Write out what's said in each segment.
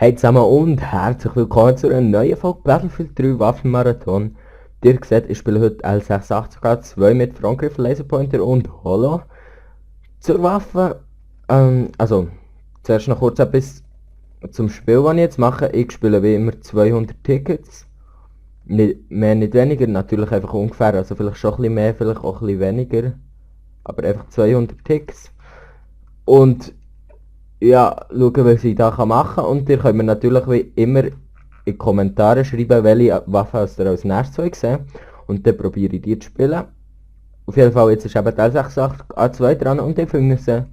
Hey zusammen und herzlich willkommen zu einer neuen Folge Battlefield 3 Waffenmarathon. Ihr seht, ich spiele heute L680K2 mit Frontgriff, Laserpointer und Holo. Zur Waffe, also zuerst noch kurz etwas zum Spiel, was ich jetzt mache. Ich spiele wie immer 200 Tickets. Nicht mehr, nicht weniger, natürlich einfach ungefähr, also vielleicht schon ein bisschen mehr, vielleicht auch ein bisschen weniger. Aber einfach 200 Ticks. Und ja, schauen, was ich da machen kann. Und ihr könnt mir natürlich wie immer in die Kommentare schreiben, welche Waffe ihr als nächstes sehen. Und dann probiere ich die zu spielen. Auf jeden Fall, jetzt ist eben der L680A2 dran und ich finde sie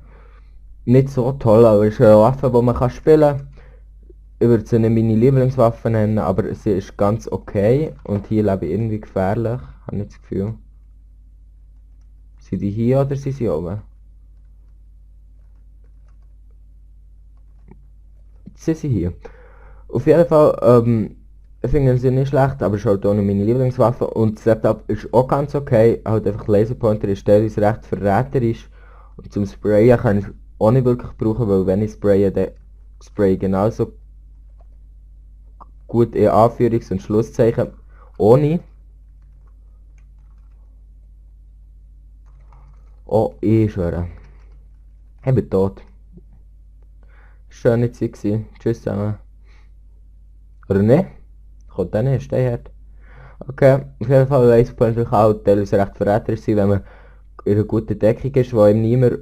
nicht so toll, aber es ist eine Waffe, die man spielen kann. Ich würde sie nicht meine Lieblingswaffe nennen, aber sie ist ganz okay. Und hier lebe ich irgendwie gefährlich, habe ich das Gefühl. Sind die hier oder sind sie oben? Sie sind hier. Auf jeden Fall, ich finde sie nicht schlecht, aber es ist halt auch nicht meine Lieblingswaffe und das Setup ist auch ganz okay. Halt einfach Laserpointer ist teilweise recht verräterisch und zum Sprayen kann ich auch nicht wirklich brauchen, weil wenn ich spraye, dann spray ich genauso gut in Anführungs- und Schlusszeichen ohne. Oh, ich schwöre. Ich bin tot. Schöne Zeit gewesen. Tschüss zusammen. Oder ne? Kommt dann nicht, stay hart. Okay, auf jeden Fall Laserpointer kann halt teilweise recht verräterisch sein, wenn man in einer guten Deckung ist, wo ihm niemand...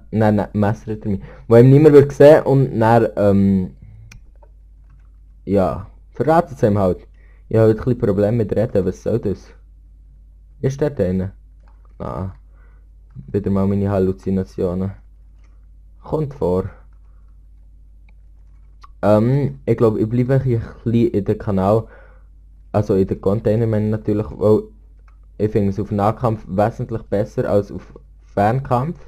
nein, Messer hinter mir. Wo ihm niemand wird sehen und dann, ja, verraten sie ihm halt. Ich habe halt ein bisschen Probleme mit Reden, was soll das? Ist der drin? Ah, wieder mal meine Halluzinationen. Kommt vor. Ich glaube, ich bleibe ein bisschen in den Kanal, also in den Container natürlich, weil ich finde es auf Nahkampf wesentlich besser als auf Fernkampf.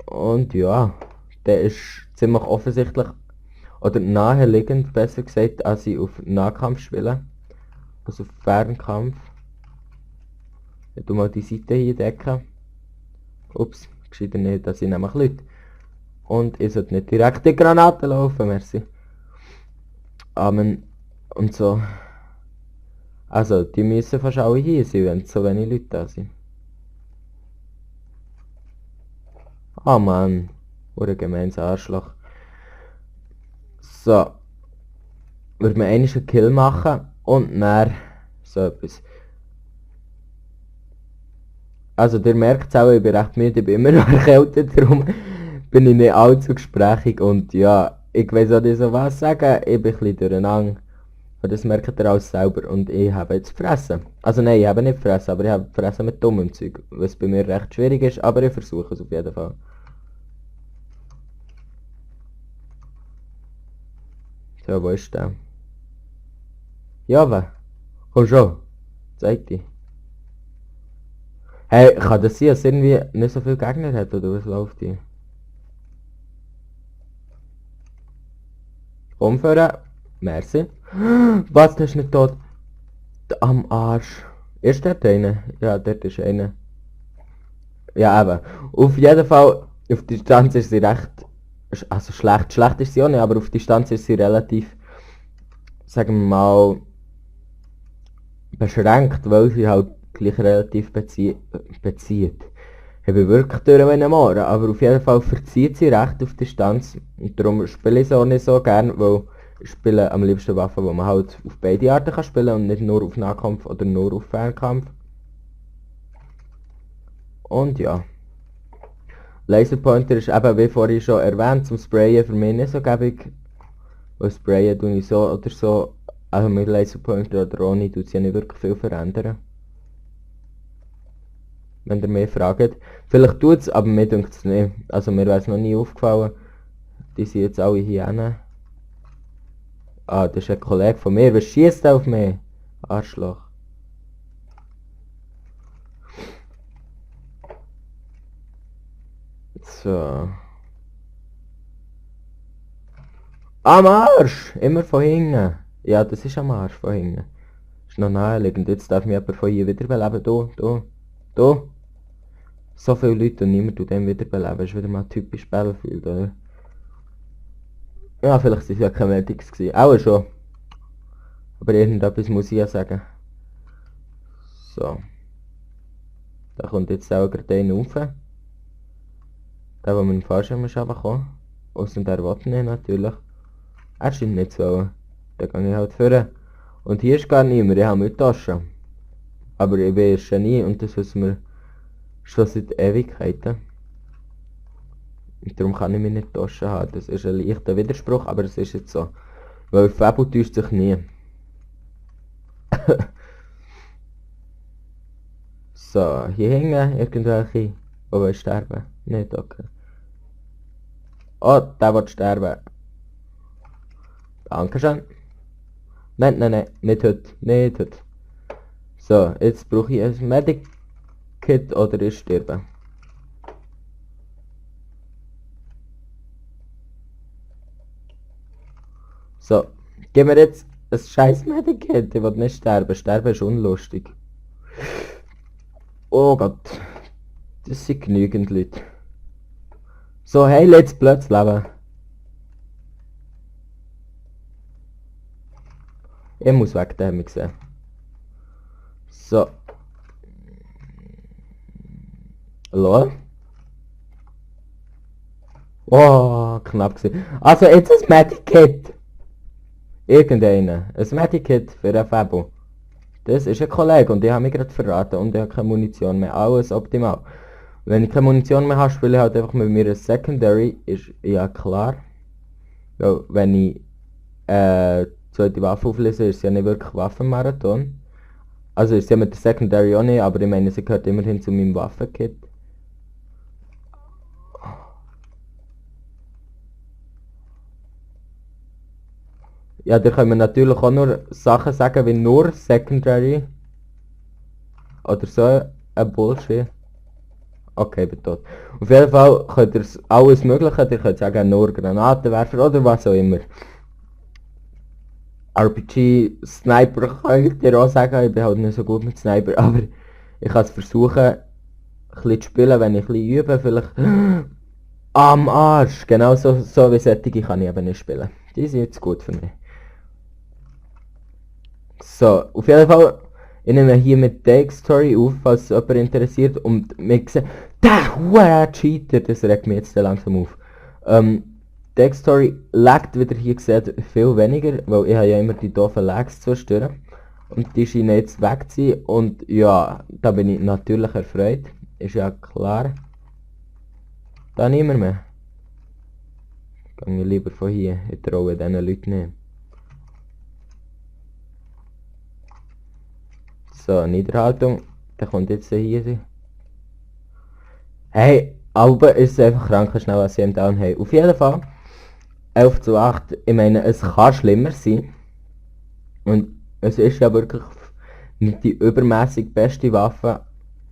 Und ja, der ist ziemlich offensichtlich, oder naheliegend besser gesagt, als ich auf Nahkampf spiele. Also auf Fernkampf. Ich tu mal die Seite hier decken. Ups, gescheiter nicht, dass ich nämlich Leute. Und ich sollte nicht direkt die Granate laufen, merci. Amen. Und so. Also, die müssen fast alle hier sein, wenn so wenig Leute da sind. Ah Mann, oder gemeines Arschloch. So. Würde man einmal einen Kill machen und dann so etwas. Also ihr merkt es auch, ich bin recht müde, ich bin immer noch erkältet, darum bin ich nicht allzu gesprächig und ja, ich weiß auch nicht so was sagen, ich bin ein bisschen durcheinander. Und das merkt ihr alles selber und ich habe jetzt fressen. Also nein, ich habe nicht fressen, aber ich habe fressen mit dummem Zeug, was bei mir recht schwierig ist, aber ich versuche es auf jeden Fall. So, wo ist der? Ja, wer? Komm schon, zeig dich. Hey, kann das sein, dass irgendwie nicht so viele Gegner hat, oder was läuft hier? Umführen. Merci. Was, der ist nicht tot? Am Arsch. Ist dort einer? Ja, dort ist einer. Ja, eben. Auf jeden Fall, auf Distanz ist sie recht... Also schlecht. Schlecht ist sie auch nicht, aber auf Distanz ist sie relativ... Sagen wir mal... beschränkt, weil sie halt gleich relativ bezieht. Ich bin wirklich durch meinen Ohren, aber auf jeden Fall verzieht sie recht auf Distanz. Und darum spiele ich es auch nicht so gern, weil ich spiele am liebsten Waffen, wo man halt auf beide Arten kann spielen und nicht nur auf Nahkampf oder nur auf Fernkampf. Und ja. Laserpointer ist eben, wie vorhin schon erwähnt, zum Sprayen für mich nicht so gäbig. Weil Sprayen tue ich so oder so, also mit Laserpointer oder ohne, tut es ja nicht wirklich viel verändern. Wenn ihr mehr fragt. Vielleicht tut es, aber mir denkt es nicht. Also mir wäre es noch nie aufgefallen. Die sind jetzt alle hier hin. Ah, das ist ein Kollege von mir. Was schießt auf mich? Arschloch. So. Am Arsch! Immer von hinten. Ja, das ist am Arsch von hinten. Ist noch naheliegend. Jetzt darf mich jemand von hier wiederbeleben. Du. So viele Leute und niemand tut den wiederbeleben. Das ist wieder mal typisch Battlefield, oder? Ja, vielleicht sind es ja keine Medics gewesen. Auch schon. Aber irgendetwas muss ich ja sagen. So. Da kommt jetzt auch gerade einer rauf. Der, der mit dem Fallschirm ist runtergekommen. Ausser der will nicht natürlich. Er scheint nicht zu wollen. Dann gehe ich halt vor. Und hier ist gar niemand, ich habe meine Tasche. Aber ich weiß schon nie und das wissen wir schon seit Ewigkeiten. Und darum kann ich meine nicht Tasche haben. Das ist ein leichter Widerspruch, aber es ist jetzt so. Weil Fabio täuscht sich nie. So, hier hängen irgendwelche. Oh, will sterben? Nicht, okay. Oh, der wird sterben. Dankeschön. Nein, nein, nein, nicht heute. Nicht heute. So, jetzt brauche ich ein Medikit oder ich sterbe. So, gib mir jetzt ein scheiß Medikit. Ich will nicht sterben. Sterben ist unlustig. Oh Gott. Das sind genügend Leute. So, hey, let's plötzlich leben. Ich muss weg, den haben wir gesehen. So. Hallo? Oh, knapp gewesen. Also, jetzt ein Medikit. Irgendeiner. Ein Medikit für einen Fabo. Das ist ein Kollege und ich habe mich gerade verraten und ich habe keine Munition mehr. Alles optimal. Wenn ich keine Munition mehr habe, spiele ich halt einfach mit mir ein Secondary. Ist ja klar. Ja, wenn ich zweite Waffe auflese, ist es ja nicht wirklich Waffenmarathon. Also ist ja mit der Secondary auch nicht, aber ich meine, sie gehört immerhin zu meinem Waffenkit. Ja, da können wir natürlich auch nur Sachen sagen wie nur Secondary. Oder so ein Bullshit. Okay, bin tot. Auf jeden Fall könnt ihr alles Mögliche, ihr könnt sagen nur Granatenwerfer oder was auch immer. RPG, Sniper könnt ihr auch sagen, ich bin halt nicht so gut mit Sniper, aber ich kann es versuchen, ein bisschen zu spielen, wenn ich ein bisschen übe, vielleicht am Arsch, genau so wie solche kann ich eben nicht spielen. Die sind jetzt gut für mich. So, auf jeden Fall, ich nehme hier mit Take Story auf, falls es jemand interessiert, und wir sehen, der Huere Cheater, das regt mich jetzt langsam auf. Take Story laggt, wie ihr hier seht, viel weniger, weil ich habe ja immer die doofen Lags zerstören. Und die scheinen jetzt weg zu sein, und ja, da bin ich natürlich erfreut, ist ja klar. Da niemand mehr. Gehe ich lieber von hier, ich traue diesen Leuten nicht. So, Niederhaltung. Der kommt jetzt hier sein. Hey, Alba ist einfach krank, schnell was sie im Down haben. Auf jeden Fall. 11 zu 8. Ich meine, es kann schlimmer sein. Und es ist ja wirklich nicht die übermäßig beste Waffe.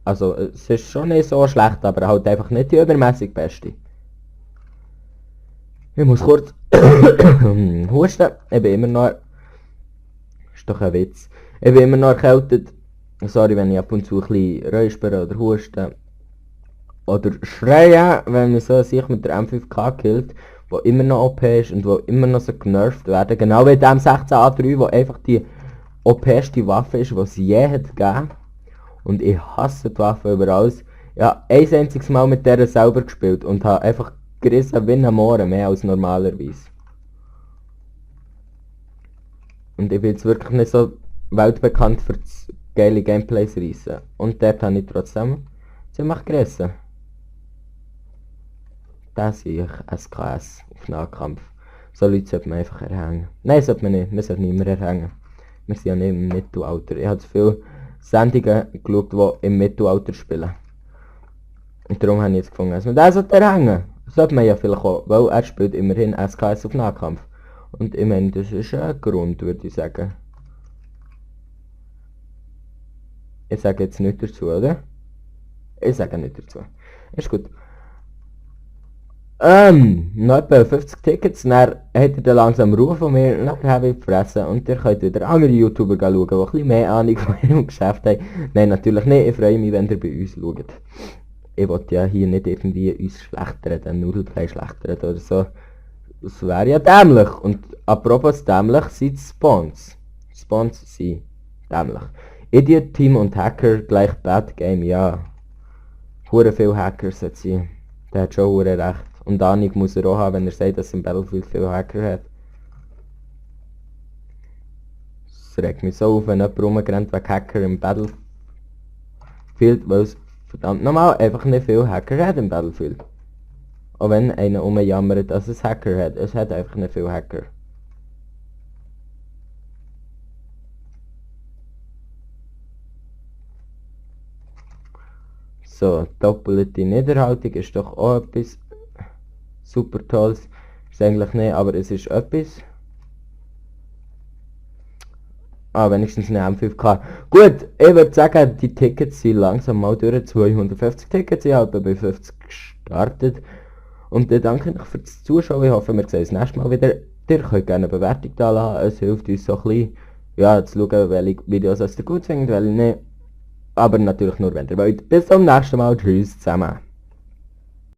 Also, es ist schon nicht so schlecht, aber halt einfach nicht die übermäßig beste. Ich muss kurz husten. Ich bin immer noch... Ist doch ein Witz. Ich bin immer noch erkältet. Sorry, wenn ich ab und zu ein bisschen räuspere oder huste. Oder schreie, wenn man so sich mit der M5K killt, wo immer noch OP ist und wo immer noch so genervt werden. Genau wie der M16A3, wo einfach die OP-ste Waffe ist, die es je hat gegeben. Und ich hasse die Waffe über alles. Ich habe ein einziges Mal mit der selber gespielt und habe einfach gerissen wie ein Mohren, mehr als normalerweise. Und ich bin jetzt wirklich nicht so weltbekannt für das geile Gameplays reissen. Und dort habe ich trotzdem ziemlich gerissen. Das sehe ich SKS auf Nahkampf. So Leute sollte man einfach erhängen. Nein, sollte man nicht. Man sollte nicht mehr erhängen. Wir sind ja nicht im Mittelalter. Ich habe zu viele Sendungen geschaut, die im Mittelalter spielen. Und darum habe ich jetzt gefunden, dass man den sollte erhängen. Sollte man ja vielleicht auch, weil er spielt immerhin SKS auf Nahkampf. Und ich meine, das ist ein Grund, würde ich sagen. Ich sage jetzt nicht dazu, oder? Ich sage nicht dazu. Ist gut. Noch etwa 50 Tickets, dann habt ihr langsam Ruhe von mir, dann habe ich gefressen und ihr könnt wieder andere YouTuber schauen, die ein bisschen mehr Ahnung von ihrem Geschäft haben. Nein, natürlich nicht, ich freue mich, wenn ihr bei uns schaut. Ich wollte ja hier nicht irgendwie uns schlecht reden, Nudelplay schlecht reden oder so. Das wäre ja dämlich. Und apropos dämlich sind die Spawns. Spawns sind dämlich. Idiot Team und Hacker gleich Bad Game, ja. Hure viele Hackers hat sie. Der hat schon hure recht. Und Ahnung muss er auch haben, wenn er sagt, dass im Battlefield viele Hacker hat. Es regt mich so auf, wenn jemand rumrennt wegen Hacker im Battlefield, weil es verdammt normal einfach nicht viele Hacker hat im Battlefield. Auch wenn einer rumjammert, dass es Hacker hat. Es hat einfach nicht viele Hacker. So, doppelte Niederhaltung ist doch auch etwas super tolles. Ist eigentlich nicht, aber es ist etwas. Ah, wenigstens eine M5K. Gut, ich würde sagen, die Tickets sind langsam mal durch. 250 Tickets, ich habe bei 50 gestartet. Und dann danke ich für das Zuschauen. Ich hoffe, wir sehen uns nächstes Mal wieder. Ihr könnt gerne eine Bewertung da lassen. Es hilft uns so ein bisschen, ja, zu schauen, welche Videos ihr gut findet, welche nicht. Aber natürlich nur, wenn ihr wollt. Bis zum nächsten Mal. Tschüss zusammen.